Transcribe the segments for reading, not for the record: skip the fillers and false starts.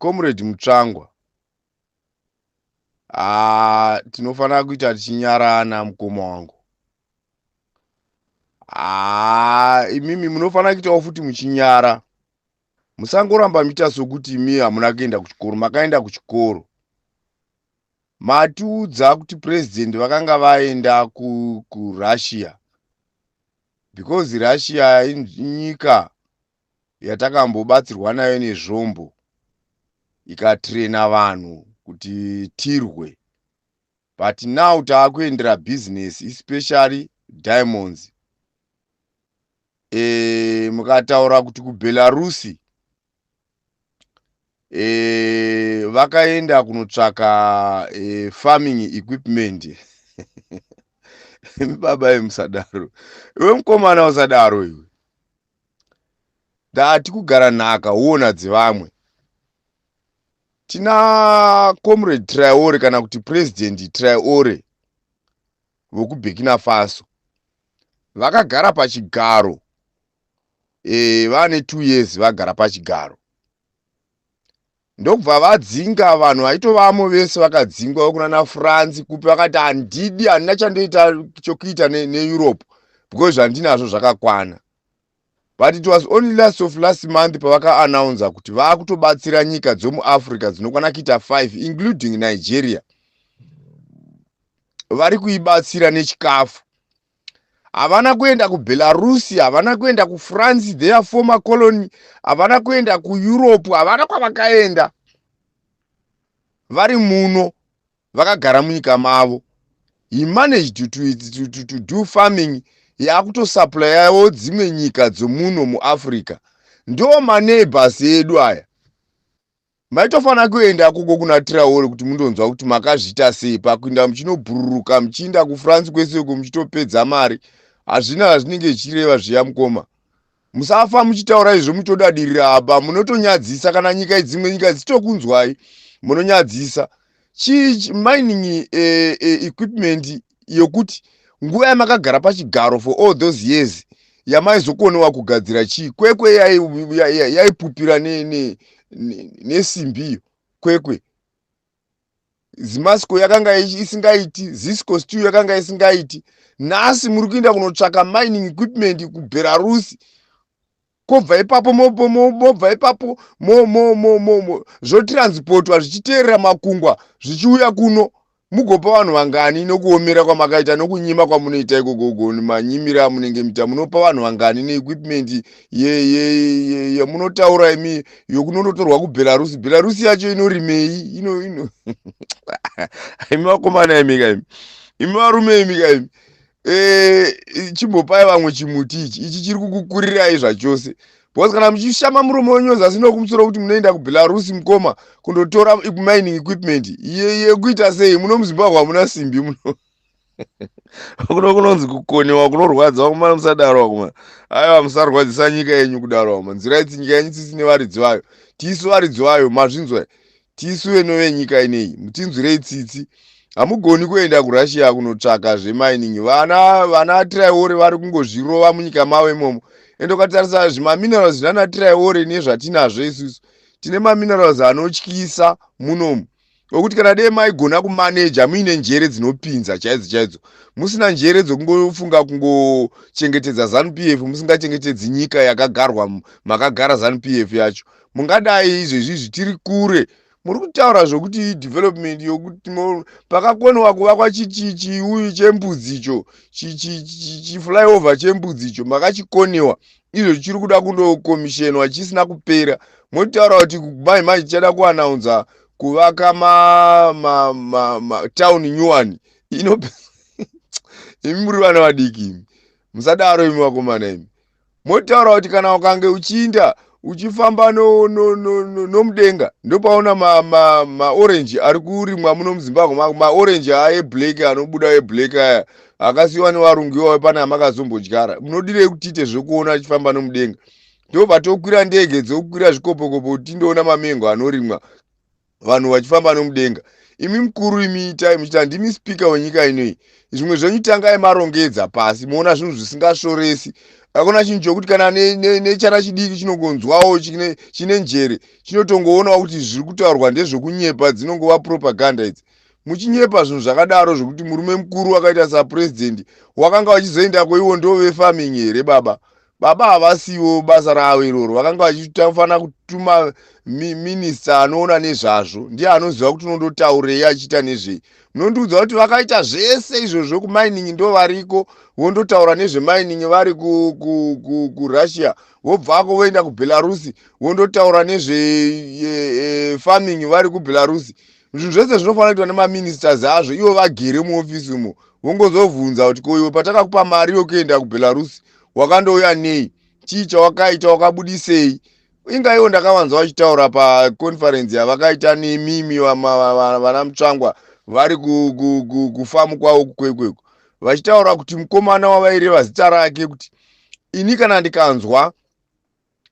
Comrade Mutsvangwa, haa, tinofanira kuita tichinyarana, mukoma wangu. Haa, imimi munofanira kuitawo futi muchinyara. Musangoramba muchiita sokuti imi hamuna kuenda kuchikoro. Makaenda kuchikoro. Matiudza kuti President vakanga vaenda kuRussia because Russia inyika yatakambobatsirwa nayo nezvombo, ikatrena vanhu kuti tirwe, but now taakuendera business, especially diamonds. Mukataura kuti kuBelarusi vakaenda kunotsvaka farming equipment. Baba, musadaro iwe, mukomana, usadaro iwe. Ndati kugara nhaka huona dzevamwe. Tina Comrade Traore, kana kuti President Traore vokuBurkina Faso, vakagara pachigaro vane 2 years vagara pachigaro, ndokubva vadzinga vanhu vaitovamo vese. Vakadzingwa kuna naFrance kupi, vakati, "Handidi, handina chandoita chokuita neEurope because zvandinazvo zvakakwana." But it was only last of last month pavakaannounza kuti vaakutobatsira nyika dzomuAfrica dzinokwana kuita 5, including Nigeria. Vari kuibatsira nechikafu. Havana kuenda kuBelarusi, havana kuenda kuFrance, their former colony, havana kuenda kuEurope, havana kwavakaenda. Vari muno, vakagara munyika mavo. He managed to do farming yaakutosupplyawo dzimwe nyika dzomuno muAfrica. Ndo maneighbors edu aya. Maitofanira kuenda koko kuna Traore kuti mundonzwa kuti makazviita sei pakuinda muchinobhururuka, muchiinda kuFrance kwese uko, muchitopedza mari. Hazvina zvinenge zvichireva zviya, mukoma. Musafa muchitaura izvo, muchitodadirira apa munotonyadzisa. Kana nyika, dzimwe nyika dzichitokunzwai, munonyadzisa. Chii mining equipment yokuti nguva yamakagara pachigaro for all those years yamaizokoniwa kugadzira chii? Kwekwe yaipupira nesimbi iyo. Kwekwe Zimasco yakanga isingaiti, Zisco Steel yakanga isingaiti. Nhasi muri kuenda kunotsvaka mining equipment kuBelarusi, kobva ipapo, mobva ipapo zvotransportwa zvichiteerera makungwa zvichiuya kuno. Mugopa vanhu vangani nokuomera kwamakaita, nokunyima kwamunoita ikokoko, manyimiro amunenge muita? Munopa vanhu vangani neequipment yamunotaura imi yokunonotorwa kuBelarusi? Belarusi yacho inorimei? Ino ino imi vakomana, imi ka, imi, imi varume, imi ka, imi. Chimbopai vamwe chimuti ichi. Ichi chiri kukukurirai zvachose, because kana muchishama muromo wenyu zasi nokumusoro kuti munoenda kuBelarusi, mukoma, kundotora mining equipment yekuita sei? Muno muZimbabwe hamuna simbi muno. Kuno kunonzi kukonewa kunorwadza, vakomana. Musadaro, vakomana, aiwa, musarwadzisa nyika yenyu kudaro, vakomana. Nzirai nyika yenyu tsitsi nevaridzi vayo. Tisu varidzi vayo, mazvinzwa? Tisu veno venyika ineyi, mutinzwirei tsitsi. Hamugoni kuenda kuRussia kunotsvaka zvemining. Vana Traore vari kungozvirova munyika mavo imomo. Ende ukatarisa zvimaminerals zvana Traore nezvatinazvo isusu, tine maminerals anotyisa munomu, okuti kana dei maigona kumaneja muine njere dzinopinza chaidzo chaidzo, musina njere dzokungofunga kungochengetedza ZANU PF, musingachengetedzi nyika yakagarwa makagara ZANU PF yacho, mungadai izvezvizvi tiri kure. Muri kutaura zvokuti development yokuti pakakoniwa kuvakwa chiuyu chembudzi icho, chiflyover chembudzi icho makachikoniwa, izvo chiri kuda kundokomishenwa chisina kupera. Motaura kuti mai manje tichada kuannounza kuvaka matown ma new one ino. Imi muri vana vadiki imi, musadaro imi vakomana imi. Motaura kuti kana ukange uchiinda uchifamba nomudenga, no, no, ndopaona maorenji ma ari kurimwa muno muZimbabwe, maorenji aya eblack, anobuda eblack aya akasiyiwa nevarungu iwayo, pane amakazombodyara. Munodirei kuti tiite zvekuona achifamba nomudenga? Ndobva tokwira ndege dzokukwira zvikopokopo tindoona mamengo anorimwa vanhu vachifamba nomudenga. Imi mukuru imi, itai muchiti handimi speaker wenyika inoi. Zvimwe zvenyu tangai marongedza pasi, moona zvinhu zvisingasvoresi. Hakuna chinhu chokuti kana nechana chidiki chinongonzwawo chine njere chinotongoonawo kuti zviri kutaurwa ndezvekunyepa, dzinongova propaganda idzi. Muchinyepa zvinhu zvakadaro zvokuti murume mukuru akaita sapurezidendi wakanga vachizoendako ivo ndo vefarming here baba? Baba havasiwo basa ravo iroro. Vakanga vachitofanira kutuma minista anoona nezvazvo, ndiye anoziva kuti unondotaurei achiita nezvei. Munondiudza kuti vakaita zvese izvozvo kumining, ndo variko vondotaura nezvemining vari kuRussia, vobvako voenda kuBelarusi vondotaura nezvefarming vari kuBelarusi. Zvinhu zvese zvinofanira kuitwa nemaministers azvo ivo vagere muofisi umo, vongozobvunza kuti koiwe patakakupa mari yokuenda kuBelarusi wakandouya nei? Chii chawakaita? Wakabudisei? Inga ivo ndakavanza vachitaura paconference yavakaita nemimi vana Mutsvangwa vari kufamu kwavo kuKwekweko, vachitaura kuti mukomana wavaireva zita rake kuti ini kana ndikanzwa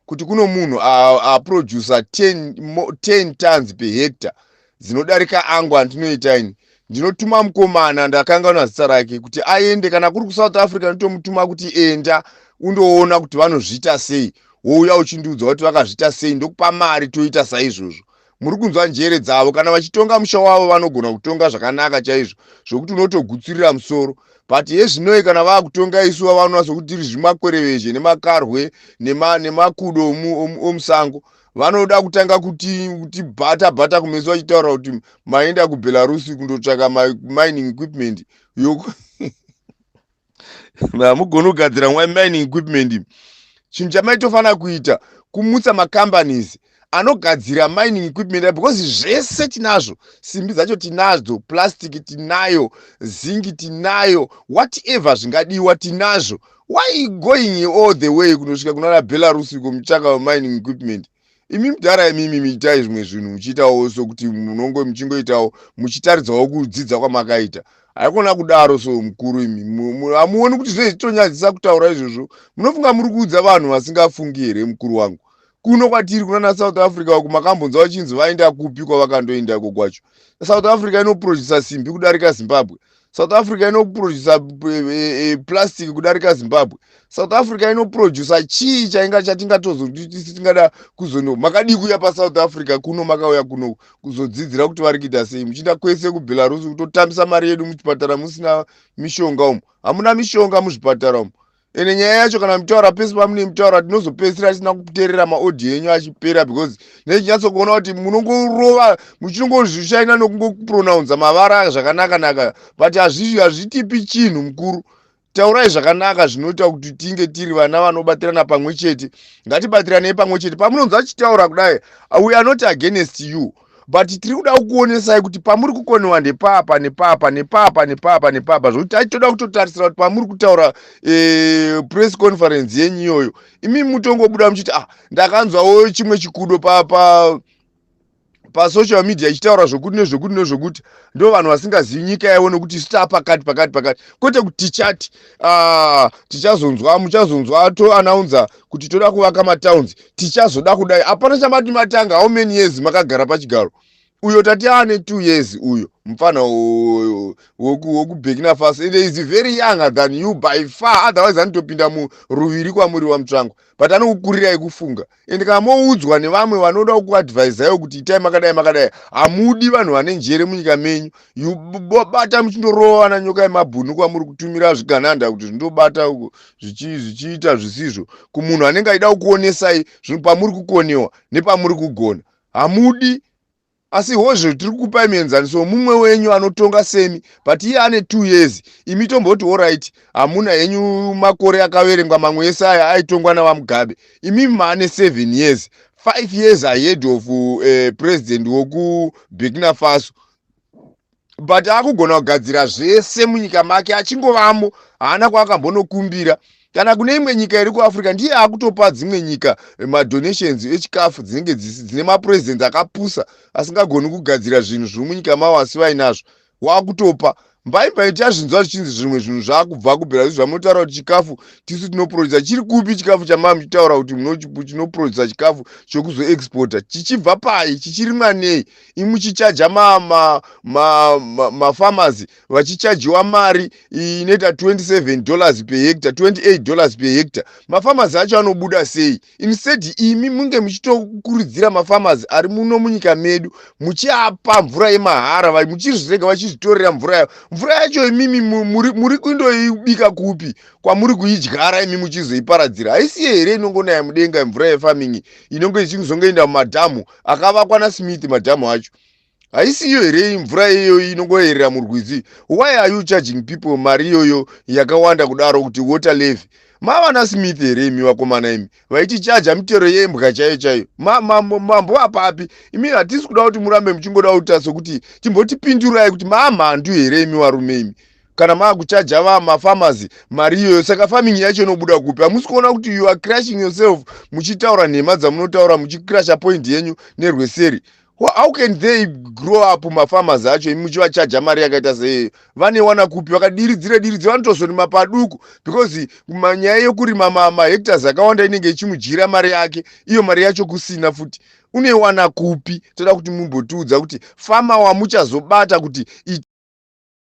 kuti kuno munhu aproducer 10 tons per hectare dzinodarika angu andinoita ini, ndinotuma mukomana, ndakanganwa zita rake, kuti aende kana kuri kuSouth Africa, ndotomutuma kuti enda undoona kuti vanozviita sei, wouya uchindiudza kuti vakazviita sei, ndokupa mari, toita saizvozvo. Muri kunzwa njere dzavo? Kana vachitonga musha wavo vanogona kutonga zvakanaka chaizvo zvokuti unotogutsirira musoro, but yezvinoi kana vaakutonga isu vavanoona sokuti tiri zvimakwerevezhe nemakarwe nemakudo omusango, vanoda kutanga kutibhata bhata kumeso vachitaura kuti maenda kuBelarusi kundotsvaka mining equipment. Hamugoni kugadzira mining equipment. Chinhu chamaitofanira kuita kumutsa macompanies anogadzira mining equipment, because zvese tinazvo, simbi dzacho tinadzo, plastic tinayo, zingi tinayo, whatever zvingadiwa tinazvo. Why going all the way kunosvika kunana Belarus kumutsvaka mining equipment? Imi mudhara, imimi miitai zvimwe zvinhu muchiitawo sokuti munonge muchingoitawo muchitaridzawo kudzidza kwamakaita. Haikona kudaro. So mukuru imi hamuoni kuti zvei zvitonyadzisa kutaura izvozvo? Munofunga muri kuudza vanhu vasingafungi here, mukuru wangu? Kuno kwatiri kunana South Africa uku makambonzwa vachinzi vaenda kupi kwavakandoenda iko kwacho? South Africa inoprodusa simbi kudarika Zimbabwe. South Africa inoprodusa plastic kudarika Zimbabwe. South Africa inoprodusa chii chainga chatingatozoti tingada kuzono? Makadii kuuya paSouth Africa kuno? Makauya kuno kuzodzidzira kuti vari kuita sei, muchienda kwese kuBelarusi kutotambisa mari yedu muchipatara musina mishonga umo. Hamuna mishonga muzvipatara umo. Ende nyaya yacho kana mutaura pese pamune mutaura, tinozopedzisira tisina kuteerera maaudio enyu achipera, because nechinyatsokuona kuti munongorova muchinongozvishaina nokungopronounza mavara zvakanaka naka, but hazvitipi chinhu. Mukuru, taurai zvakanaka zvinoita kuti tinge tiri vana vanobatirana pamwe chete. Ngatibatiranei pamwe chete. Pamunonzwa achitaura kudai, we are not against you, but tiri kuda kukuonesai kuti pamuri kukoniwa ndepapa, nepapa, nepapa, nepapa, nepapa, zvokuti taitoda kutotarisira kuti pamuri kutaura press conference yenyu iyoyo, imi mutongobuda muchiti, "Ah, ndakanzwawo chimwe chikudo pa, pa pasocial media ichitaura zvokuti nezvokuti nezvokuti." Ndo vanhu vasingazivi nyika yavo, nekuti isu taa pakati pakati pakati, kwete kuti tichati tichazonzwa, muchazonzwa toanaunza kuti toda kuvaka matowns, tichazoda kudai. Hapana chamati matanga. How many years makagara pachigaro? Uyo tati ane 2 years uyo mufana wekuBurkina Faso, and is very younger than you by far, otherwise anotopinda muruviri kwamuri waMutsvangwa, but anokukurirai kufunga. Ende kana moudzwa nevamwe vanoda kukuadvisaiwo kuti itai makadai makadai, hamudi. Vanhu vane njere munyika menyu bata muchindorova vana nyoka yemabhunu kwamuri kutumira zvigananda kuti zvindobata zvichiita zvisizvo kumunhu anenge achida kukuonesai zvinhu pamuri kukonewa nepamuri kugona. Hamudi. Asi hozvo tiri kukupai muenzaniso mumwe wenyu anotonga semi, but iye ane 2 years. Imi tomboti alright, hamuna henyu makore akaverengwa, mamwe ese aya aitongwa navaMugabe. Imi maane 7 years, 5 years ahead of president wokuBurkina Faso, but akugona kugadzira zvese munyika make achingovamo. Haana kwaakambonokumbira kana kune imwe nyika iri kuAfrica. Ndiye akutopa dzimwe nyika madonations echikafu dzinenge dzine mapurezidendi akapusa asingagoni kugadzira zvinhu zviri munyika mavo, asi vainazvo, waakutopa. Mbaimbai tazvinzwa zvichinzi zvimwe zvinhu zvakubva kuBelarus. Zvamunotaura kuti chikafu tisu tinoprodusa, chiri kupi chikafu chamaa muchitaura kuti chinoprodusa chikafu chokuzoexporta? Chichibva pai? Chichirimwa nei? Imuchichaja mafarmers, vachichajiwa mari inoita $27 per hectare, $28 per hectare. Mafarmers acho anobuda sei? Instead imi munge muchitokurudzira mafarmers ari muno munyika medu, muchiapa mvura yemahara, muchizvirega vachizvitorera mvura yavo. Mvura yacho imimi muri kundoibika kupi kwamuri kuidyara imi muchizoiparadzira? Haisi here inongonaya mudenga mvura yefarming inonge ichizongoenda mumadhamu akavakwa naSmith? Madhamu acho haisiyo here mvura iyoyo inongoerera murwizi? Why are you charging people mari iyoyo yakawanda kudaro kuti water levy? Mava naSmith here imi vakomana imi vaitichaja mitero yembwa chaiyo chaiyo? Mambo apapi imi? Hatisi kuda kuti murambe muchingoda kuita sokuti timbotipindurai kuti maamhandu here imi varume imi, kana maakuchaja vamafarmers mari iyoyo. Saka farming yacho inobuda kupi? Hamusi kuona kuti you are crushing yourself muchitaura nhema dzamunotaura, muchicrasha point yenyu nerweseri? How can they grow up mafarmers acho imi muchivachaja mari yakaita seiyo? Vanewana kupi? Vakadiridzire diridzire, vanotozorima paduku because nyaya yekurima mahectares akawanda inenge ichimudyira mari yake. Iyo mari yacho kusina futi, unewana kupi? Toda kuti mumbotiudza kuti farmer wamuchazobata kuti